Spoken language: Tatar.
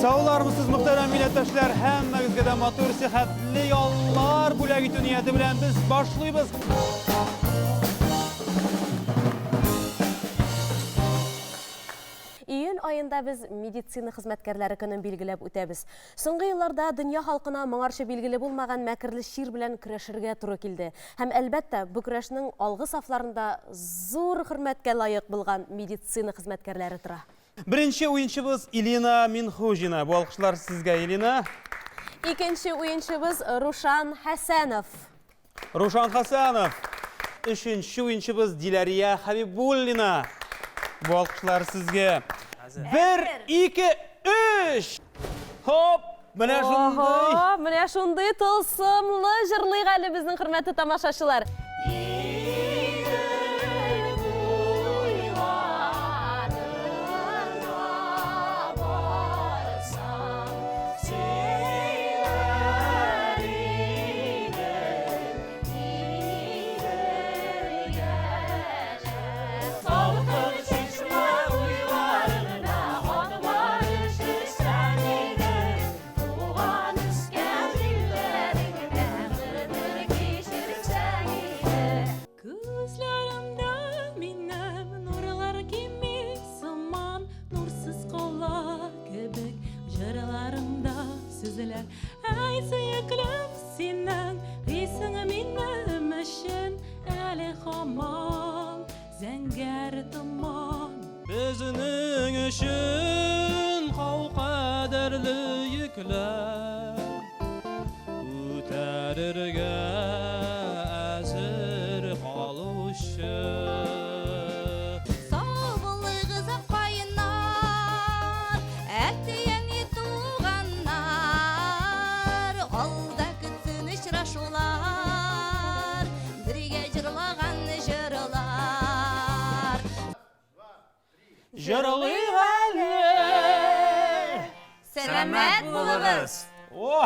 Саулармысыз, мөхтәрәм милләттәшләр, һәммәгезгә дә матур, сихәтле яллар бүләк итү нияте белән без башлыйбыз. Июнь аенда без медицина хезмәткәрләре көнен билгеләп үтәбез. Соңгы елларда дөнья халкына моңарчы билгеле булмаган мәкерле чир белән көрәшергә туры килде. Һәм, әлбәттә, бу көрәшнең алгы сафларында зур хөрмәткә лаек булган медицина хезмәткәрләре тора. Беренче уенчыбыз Илина Минхуҗина. Бу алкышлар сезгә, Илина. Икенче уенчыбыз Рушан Хәсәнов. Рушан Хәсәнов. Өченче уенчыбыз Диләрия Хәбибуллина. Бу алкышлар сезгә. Бер, ике, өч! Хоп! Менә шундый. Ого, менә шундый тылсымлы җырлыйк әле безнең хөрмәтле тамашачылар. Күзләремдә минем нурлар кими сыман, Нурсыз кала кебек җырларымда сүзләр. Әй, сөеклем, синең хисең минем өчен әле һаман зәңгәр томан. Безнең өчен кау-кадерле йөкләр күтәрергә әзер калучы. Сау булыгыз, каеннар, әти-әни, туганнар, алда көтсен очрашулар, бергә җырлаган җырлар. Җырлыйк әле! Сәламәт булыгыз! О!